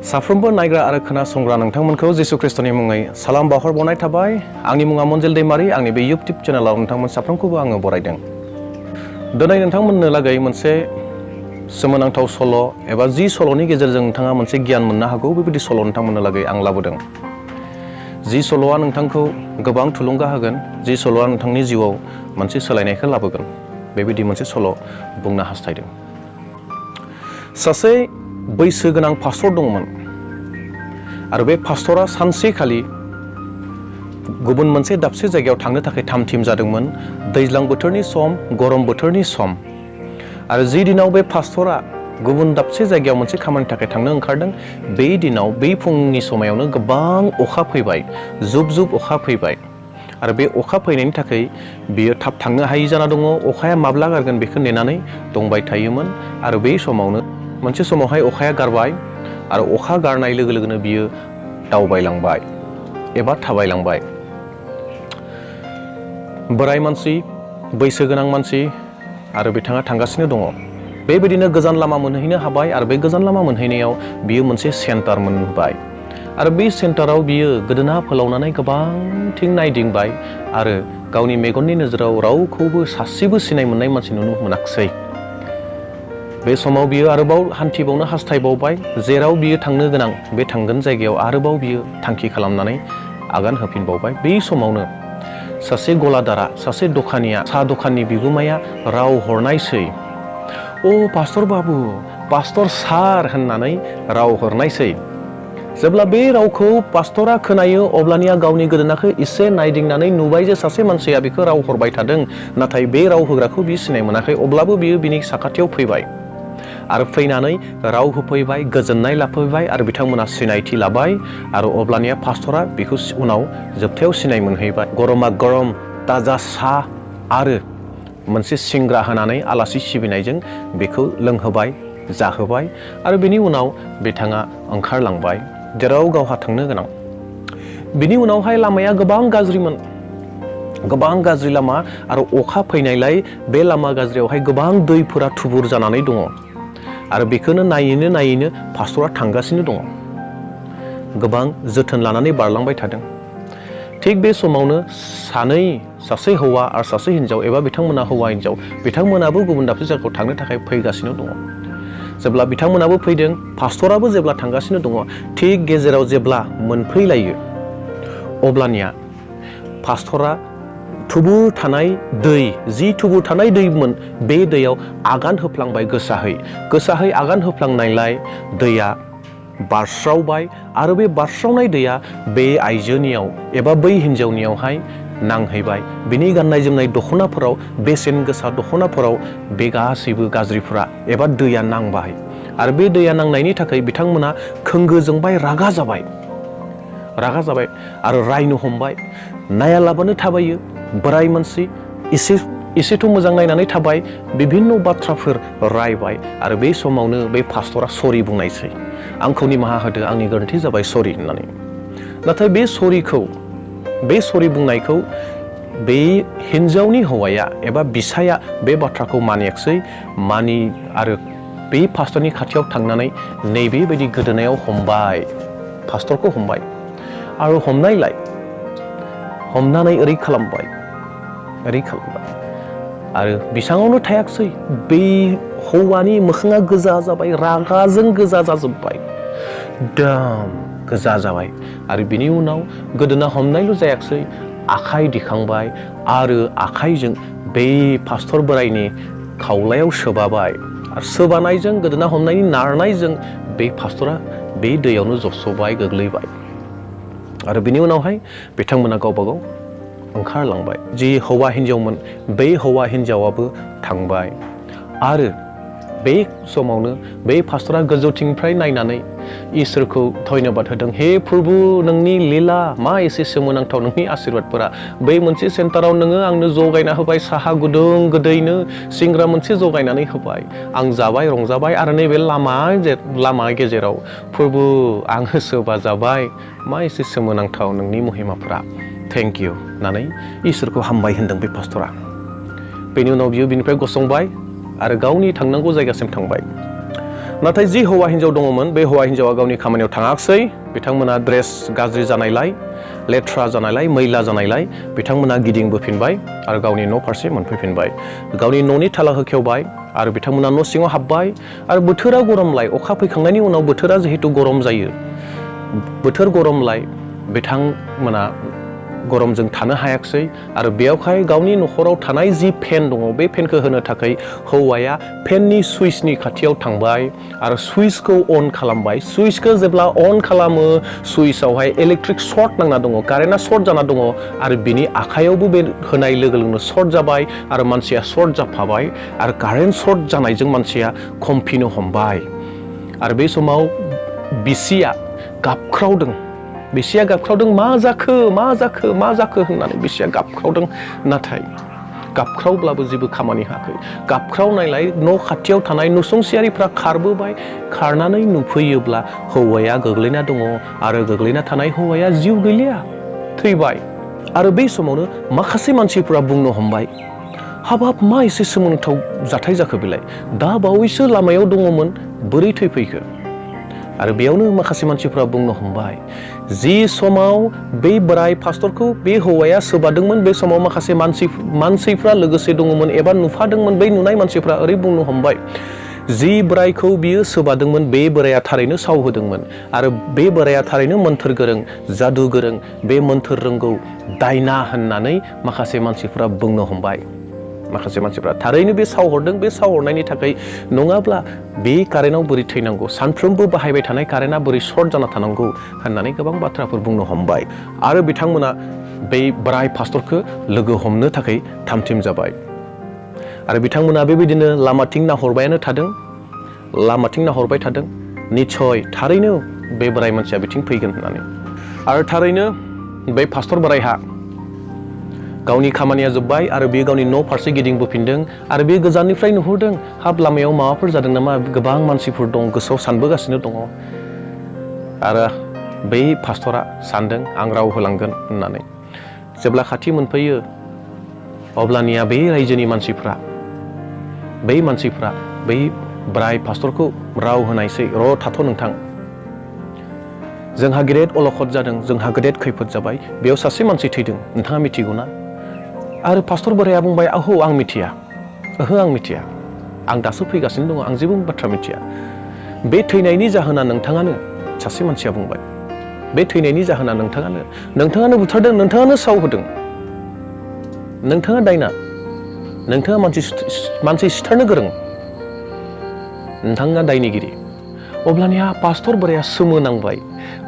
साफ्रोमबो नायग्रा आरो खोनासंग्रा नोंथांमोनखौ जिसु ख्रिस्टनि मुङै सालाम बावहरबावनाय थाबाय। आंनि मुङा मन्जिल दैमारि। आंनि बे इउटिउब चेनेलाव नोंथांमोन साफ्रोमखौबो आङो बरायदों। दिनै नोंथांमोननो लागै मोनसे सोमोनांथाव सल' एबा जि सल'नि गेजेरजों नोंथाङा मोनसे गियान मोननो हागौ बेबायदि सल' नोंथांमोननो लागै आं लाबोदों। जि सल'आ नोंथांखौ गोबां थुलुंगा होगोन, जि सल'आ नोंथांनि जिउआव मोनसे सोलायनायखौ लाबोगोन, बेबायदि मोनसे सल' बुंनो हास्थायदों। सासे बैसो गोनां पास्टर दंमोन आरो बे पास्टरा सानसेखालि गुबुन मोनसे दाबसे जायगायाव थांनो थाखाय थाम-थिम जादोंमोन। दैज्लां बोथोरनि सम, गरम बोथोरनि सम आरो जि दिनाव बे पास्टरा गुबुन दाबसे जायगायाव मोनसे खामानिनि थाखाय थांनो ओंखारदों, बे दिनाव बै फुंनि समायावनो गोबां अखा फैबाय, जुब-जुब अखा फैबाय आरो बे अखा फैनायनि थाखाय बियो थाब थांनो हायि जाना दङ। अखाया माब्ला गारगोन बेखौ नेनानै दंबाय थायोमोन आरो बै समावनो मोनसे समावहाय अखाया गारबाय आरो अखा गारनाय लोगो लोगोनो बियो दावबायलांबाय एबा थाबायलांबाय। बोराय मानसि, बैसो गोनां मानसि आरो बिथाङा थांगासिनो दङ। बेबायदिनो गोजान लामा मोनहैनो हाबाय आरो बे गोजान लामा मोनहैनायाव बियो मोनसे सेन्टार मोनबाय आरो बे सेन्टाराव बियो गोदोना फोलावनानै गोबांथिं नायदिंबाय आरो गावनि मेगननि नोजोराव रावखौबो सासेबो सिनाय मोननाय मानसि नुनो मोनाखिसै। बे समाव बियो आरोबाव हान्थिबावनो हास्थायबावबाय। जेराव बियो थांनो गोनां बे थांगोन जायगायाव आरोबाव बियो थांखि खालामनानै आगान होफिनबावबाय। बे समावनो सासे गलादारा, सासे दखानिया, साहा दखाननि बिगोमाया राव हरनायसै। "अ पास्टर बाबु, पास्टर सार" होननानै राव हरनायसै। जेब्ला बे रावखौ पास्टरा खोनायो अब्लानिया गावनि गोदोनाखौ एसे नायदिंनानै नुबाय जे सासे मानसिया बेखौ राव हरबाय थादों, नाथाय बे राव होग्राखौ बियो सिनाय मोनाखै। अब्लाबो बियो बिनि साखाथियाव फैबाय आरो फैनानै राव होफैबाय, गोजोननाय लाफैबाय आरो बिथांमोना सिनायथि लाबाय आरो अब्लानिया पास्टरा बेखौ उनाव जोबथायाव सिनाय मोनहैबाय। गरमा गरम ताजा साहा आरो मोनसे सिंग्रा होनानै आलासि सिबिनायजों बेखौ लोंहोबाय, जाहोबाय आरो बेनि उनाव बिथाङा ओंखारलांबाय जेराव गावहा थांनो गोनां। बिनि उनावहाय लामाया गोबां गाज्रिमोन, गोबां गाज्रि लामा आरो अखा फैनायलाय बे लामा गाज्रियावहाय गोबां दैफोरा थुबुर जानानै दङ आरो बेखौनो नायैनो नायैनो पास्टरा थांगासिनो दङ, गोबां जोथोन लानानै बारलांबाय थादों। थिग बे समावनो सासे हौवा आरो सासे हिन्जाव एबा बिथांमोना हौवा हिन्जाव, बिथांमोनाबो गुबुन दाबसे जायगायाव थांनो थाखाय फैगासिनो दङ। जेब्ला बिथांमोनाबो फैदों, पास्टराबो जेब्ला थांगासिनो दङ, थिग गेजेराव जेब्ला मोनफैलायो अब्लानिया पास्टरा थुबुर थानाय दै, जि थुबुर थानाय दैमोन, बे दैयाव आगान होफ्लांबाय गोसाहै आगान होफ्लांनायलाय दैया बारस्रावबाय आरो बे बारस्रावनाय दैया बे आइजोनियाव एबा बै हिन्जावनियावहाय नांहैबाय। बिनि गाननाय जोमनाय दख'नाफोराव, बेसेन गोसा दख'नाफोराव बे गासैबो गाज्रिफोरा एबा दैया नांबाय आरो बे दैया नांनायनि थाखाय बिथांमोना खोंगो जोंबाय, रागा जाबाय आरो रायनो हमबाय। नायालाबानो थाबायो, बोराय मानसि एसेथ' मोजां नायनानै थाबाय, बिभिन्न बाथ्राफोर रायबाय आरो बे समावनो बे पास्टरा सरि बुंनायसै। "आंखौ निमाहा होदो, आंनि गोरोन्थि जाबाय, सरि" होननानै। नाथाय बे सरि बुंनायखौ बे हिन्जावनि हौवाया एबा बिसाया बे बाथ्राखौ मानियाखिसै। आरो बे पास्टरनि खाथियाव थांनानै नैबेबायदि गोदोनायाव हमबाय, पास्टरखौ हमबाय आरो हमनानै ओरै खालामबाय आरो बिसाङावनो थायाखिसै, बे हौवानि मोखाङा गोजा जाबाय, रागाजों गोजा जाजोब्बाय, दाम गोजा जाबाय आरो बिनि उनाव गोदोना हमनायल' जायाखिसै, आखाइ दिखांबाय आरो आखाइजों बे पास्टर बोराइनि खावलायाव सोबाबाय आरो सोबानायजों, गोदोना हमनायनि नारनायजों बे पास्टरा बे दैयावनो जस'बाय, गोग्लैबाय आरो बिनि उनावहाय बिथांमोना गावबा गाव ओंखारलांबाय। जि हौवा हिन्जावमोन, बे हौवा हिन्जावाबो थांबाय आरो बे समावनो बे पास्टरा गोजौथिंनिफ्राय नायनानै इसोरखौ धन्यबाद होदों। "हे प्रभु, नोंनि लीला मा एसे सोमोनांथाव, नोंनि आशीर्बादफोरा। बै मोनसे सेन्टाराव नोङो आंनो जगायना होबाय, साहा गुदुं गोदैनो सिंग्रा मोनसे जगायनानै होबाय, आं जाबाय, रंजाबाय आरो नैबे लामा गेजेराव प्रभु आङो सोबा जाबाय, मा एसे सोमोनांथाव नोंनि महिमाफोरा, थेंक इउ" होननानै इसोरखौ हामबाय होनदों बे पास्टरा। बेनि उनाव बियो बिनिफ्राय गसंबाय आरो गावनि थांनांगौ जायगासिम थांबाय। नाथाय जि हौवा हिन्जाव दङमोन बे हौवा हिन्जावा गावनि खामानियाव थाङाखिसै। बिथांमोना ड्रेस गाज्रि जानायलाय, लेथ्रा जानायलाय, मैला जानायलाय बिथांमोना गिदिंबोफिनबाय आरो गावनि न' फारसे मोनफैफिनबाय। गावनि न'नि थालाखौ खेवबाय आरो बिथांमोना न' सिङाव हाबबाय आरो बोथोरा गरमलाय, अखा फैखांनायनि उनाव बोथोरा जिहेतु गरम जायो, बोथोर गरमलाय बिथांमोना गरमजों थानो हायाखिसै आरो बेयावहाय गावनि न'खराव थानाय जि फेन दङ बे फेनखौ होनो थाखाय हौवाया फेननि सुइचनि खाथियाव थांबाय आरो सुइचखौ अन खालामबाय। सुइचखौ जेब्ला अन खालामो सुइचआवहाय इलेक्ट्रिक सर्ट नांना दङ, कारेन्टआ सर्ट जाना दङ आरो बिनि आखायावबो बे होनाय लोगो लोगोनो सर्ट जाबाय आरो मानसिया सर्ट जाफाबाय आरो कारेन्ट सर्ट जानायजों मानसिया खमफिनो हमबाय आरो बे समाव बिसिया गाबख्रावदों। बिसिया गाबख्रावदों, मा जाखो मा जाखो मा जाखो होननानै बिसिया गाबख्रावदों। नाथाय गाबख्रावब्लाबो जेबो खामानि होआखै। गाबख्रावनायलाय न' खाथियाव थानाय नसुंसेयारिफ्रा खारबोबाय। खारनानै नुफैयोब्ला हौवाया गोग्लैना दङ आरो गोग्लैना थानाय हौवाया जिउ गैलिया, थैबाय। आरो बै समावनो माखासे मानसिफ्रा बुंनो हमबाय, हाबाब मा एसे सोमोनांथाव जाथाय जाखो बेलाय, दा बावैसो लामायाव दङमोन, बोरै थैफैखो? आरो बेयावनो माखासे मानसिफ्रा बुंनो हमबाय, जि समाव बे बोराय पास्टरखौ बे हौवाया सोबादोंमोन बे समाव माखासे मानसिफ्रा लोगोसे दङमोन एबा नुफादोंमोन। बै नुनाय मानसिफ्रा ओरै बुंनो हमबाय, जि बोरायखौ बियो सोबादोंमोन बे बोराया थारैनो सावहोदोंमोन आरो बे बोराया थारैनो मोन्थोर गोरों, जादु गोरों, बे मोन्थोर रोंगौ, दायना होननानै माखासे मानसिफ्रा बुंनो हमबाय। माखासे मानसिफ्रा थारैनो बे सावहरदों, बे सावहरनायनि थाखाय नङाब्ला बे कारेन्टआव बोरै थैनांगौ, सानफ्रोमबो बाहायबाय थानाय कारेन्टआ बोरै सर्ट जाना थानांगौ होननानै गोबां बाथ्राफोर बुंनो हमबाय। आरो बिथांमोना बै बोराय पास्टरखौ लोगो हमनो थाखाय थामथिम जाबाय आरो बिथांमोना बेबायदिनो लामाथिं नाहरबायानो थादों, लामाथिं नाहरबाय थादों, निस्सय थारैनो बे बोराय मानसिया बिथिं फैगोन होननानै। आरो थारैनो बे पास्टर बोरायहा गावनि खामानिया जोब्बाय आरो बे गावनि न' फारसे गिदिंबोफिनदों आरो बे गोजाननिफ्राय नुहुरदों, हाब लामायाव माबाफोर जादों नामा, गोबां मानसिफोर दं, गोसोआव सानबोगासिनो दङ। आरो बै पास्टरा सानदों आं राव होलांगोन होननानै। जेब्ला खाथि मोनफैयो अब्लानिया बै रायजोनि मानसिफ्रा बै बोराय पास्टरखौ राव होनायसै, र' थाथ' नोंथां, जोंहा गेदेर अलखद जादों, जोंहा गेदेर खैफोद जाबाय, बेयाव सासे मानसि थैदों, नोंथाङा मिथिगौ ना? आरो पास्टर बोराया बुंबाय, आहो आं मिथिया, ओहो आं मिथिया, आं दासो फैगासिनो दङ, आं जेबो बाथ्रा मिथिया। बे थैनायनि जाहोना नोंथाङानो, सासे मानसिया बुंबाय, बे थैनायनि जाहोना नोंथाङानो बुथारदों, नोंथाङानो सावहोदों, नोंथाङा दायना, नोंथाङा मानसि सिथारनो गोरों, नोंथाङा दायनिगिरि। अब्लानिया पास्टर बोराया सोमोनांबाय,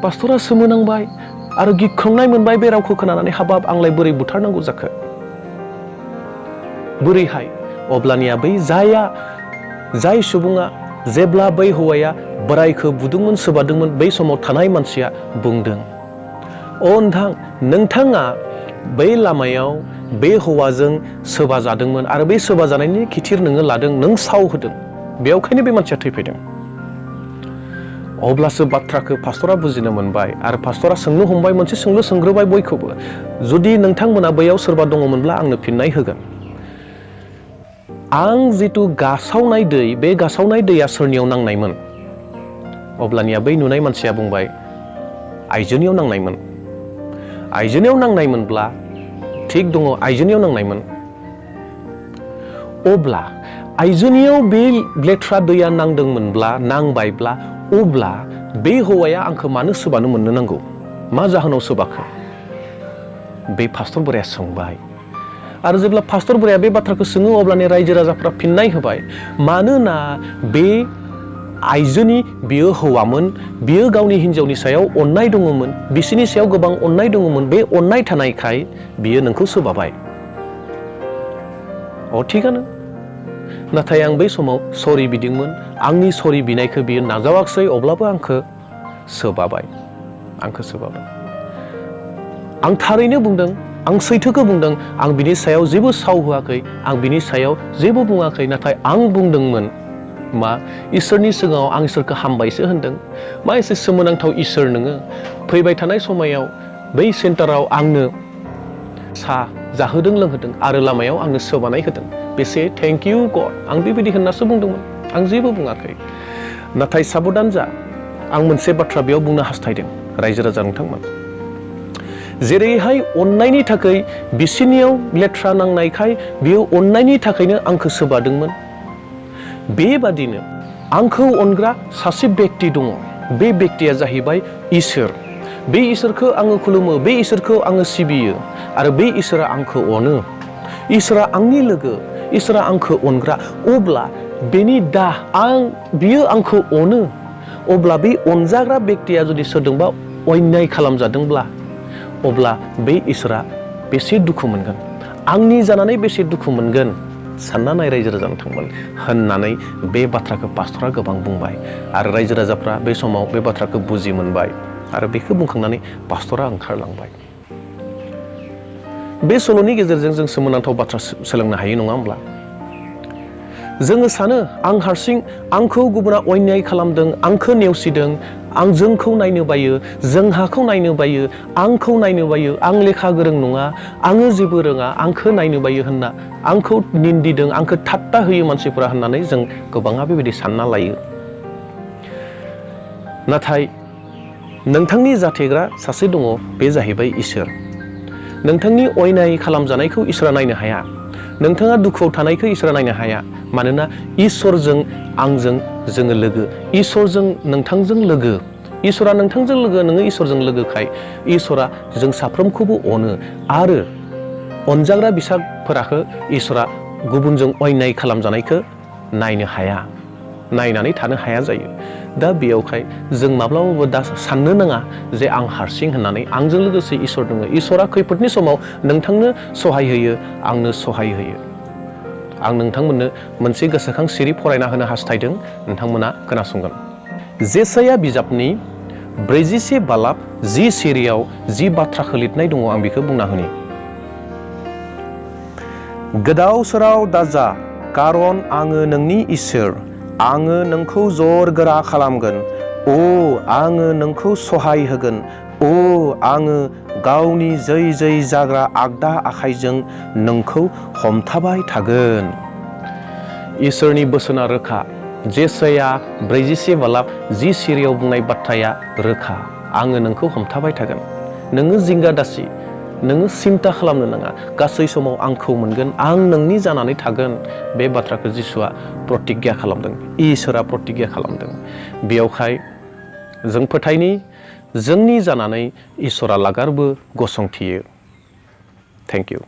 पास्टरा सोमोनांबाय आरो गिख्रंनाय मोनबाय बे रावखौ खोनानानै, हाबाब आंलाय बोरै बुथारनांगौ जाखो, बोरैहाय? अब्लानिया बै जाय सुबुङा जेब्ला बै हौवाया बोरायखौ बुदोंमोन, सोबादोंमोन, बै समाव थानाय मानसिया बुंदों, अ नोंथाङा बै लामायाव बे हौवाजों सोबा जादोंमोन आरो बे सोबा जानायनि खिथिर नोङो लादों, नों सावहोदों, बेयावखायनो बे मानसिया थैफैदों। अब्लासो बाथ्राखौ पास्टरा बुजिनो मोनबाय आरो पास्टरा सोंनो हमबाय, मोनसे सोंलु सोंग्रोबाय बयखौबो, जुदि नोंथांमोना बैयाव सोरबा दङमोनब्ला आंनो फिननाय होगोन। आं जिथु गासावनाय दै, बे गासावनाय दैया सोरनियाव नांनायमोन? अब्लानिया बै नुनाय मानसिया बुंबाय, आइजोनियाव नांनायमोन। आइजोनियाव नांनायमोनब्ला थिग दङ, आइजोनियाव नांनायमोन। अब्ला आइजोनियाव बे लेथ्रा दैया नांदोंमोनब्ला, नांबायब्ला, अब्ला बे हौवाया आंखौ मानो सोबानो मोननो नांगौ? मा जाहोनाव सोबाखो? बे पास्टर बोराया सोंबाय। आरो जेब्ला पास्टर बोराया बे बाथ्राखौ सोङो अब्लानो रायजो राजाफ्रा फिननाय होबाय, मानोना बे आइजोनि बियो हौवामोन, बियो गावनि हिन्जावनि सायाव अननाय दङमोन, बिसिनि सायाव गोबां अननाय दङमोन, बे अननाय थानायखाय बियो नोंखौ सोबाबाय। थिगानो, नाथाय आं बै समाव सरि बिदोंमोन, आंनि सरि बिनायखौ बियो नाजावाखसै, अब्लाबो आंखौ सोबाबाय। आं थारैनो बुंदों, आं सैथोखौ बुंदों, आं बिनि सायाव जेबो साव होआखै, आं बिनि सायाव जेबो बुङाखै, नाथाय आं बुंदोंमोन मा, इसोरनि सिगाङाव आं इसोरखौ हामबायसो होनदों। मा एसे सोमोनांथाव इसोर नोङो, फैबाय थानाय समायाव बै सेन्टाराव आंनो साहा जाहोदों, लोंहोदों आरो लामायाव आंनो सोबानाय होदों, बेसे थेंक इउ गड, आं बेबायदि होननासो बुंदोंमोन, आं जेबो बुङाखै। नाथाय साबधान जा, आं मोनसे बाथ्रा बेयाव बुंनो हास्थायदों रायजो राजा नोंथांमोन। जेरैहाय अननायनि थाखाय बिसोरनियाव लेथ्रा नांनायखाय बियो अननायनि थाखायनो आंखौ सोबादोंमोन, बेबादिनो आंखौ अनग्रा सासे बेक्ति दङ। बे बेक्तिया जाहैबाय इसोर। बे इसोरखौ आङो खुलुमो, बे इसोरखौ आङो सिबियो आरो बे इसोरा आंखौ अनो। इसोरा आंनि लोगो, इसोरा आंखौ अनग्रा। अब्ला बेनि बियो आंखौ अनो, अब्ला बे अनजाग्रा बेक्तिया जुदि सोरजोंबा अन्याय खालामजादोंब्ला अब्ला बे इसोरा बेसे दुखु मोनगोन, आंनि जानानै बेसे दुखु मोनगोन सानना नाय रायजो राजा नोंथांमोन होननानै बे बाथ्राखौ पास्टरा गोबां बुंबाय आरो रायजो राजाफ्रा बे समाव बे बाथ्राखौ बुजि मोनबाय आरो बेखौ बुंखांनानै पास्टरा ओंखारलांबाय। बे सल'नि गेजेरजों जों सोमोनांथाव बाथ्रा सोलोंनो हायो, नङा होमब्ला? जोङो सानो आं हारसिं, आंखौ गुबुना अन्याय खालामदों, आंखौ नेवसिदों, आं जोंखौ नायनो बायो, जोंहाखौ नायनो बायो, आंखौ नायनो बायो, आं लेखा गोरों नङा, आङो जेबो रोङा, आंखौ नायनो बायो होनना आंखौ निन्दिदों, आंखौ ठाट्टा होयो मानसिफोरा होननानै जों गोबाङा बेबायदि सानना लायो। नाथाय नोंथांनि जाथेग्रा सासे दङ, बे जाहैबाय इसोर। नोंथांनि अन्याय खालामजानायखौ इसोरा नायनो हाया, नोंथाङा दुखुआव थानायखौ इसोरा नायनो हाया। मानोना इसोरजों आंजों जोङो लोगो, इसोरजों नोंथांजों लोगो, इसोरा नोंथांजों लोगो, नोङो इसोरजों लोगोखाय इसोरा जों साफ्रोमखौबो अनो आरो अनजाग्रा बिसाफोराखौ इसोरा गुबुनजों अन्याय खालामजानायखौ नायनो हाया, नायनानै थानो हाया जायो। दा बेयावखाय जों माब्लाबाबो दा साननो नाङा जे आं हारसिं होननानै, आंजों लोगोसे इसोर दङ। इसोरा खैफोदनि समाव नोंथांनो सहाय होयो, आंनो सहाय होयो। आं नोंथांमोननो मोनसे गोसोखां सिरि फरायना होनो हास्थायदों, नोंथांमोना खोनासंगोन। जेसाया बिजाबनि 44 बालाब 10 सिरियाव 10 बाथ्राखौ लिरनाय दङ, आं बेखौ बुंना होनि। गोदाव सोराव दाजा, कारन आङो नोंनि इसोर, आङो नोंखौ जर गोरा खालामगोन। आङो नोंखौ सहाय होगोन। आङो गावनि जै जै जाग्रा आगदा आखाइजों नोंखौ हमथाबाय थागोन। इसोरनि बोसोना रोखा। जेसाया 44 बालाब 10 सिरियाव बुंनाय बाथ्राया रोखा। आङो नोंखौ हमथाबाय थागोन। नोङो जिंगा दासि, नोङो सिन्था खालामनो नाङा, गासै समाव आंखौ मोनगोन, आं नोंनि जानानै थागोन। बे बाथ्राखौ जिसुआ प्रतिज्ञा खालामदों, इसोरा प्रतिज्ञा खालामदों। बेयावहाय जों फोथायनि, जोंनि जानानै इसोरा लागारबो गसंथियो। Thank you.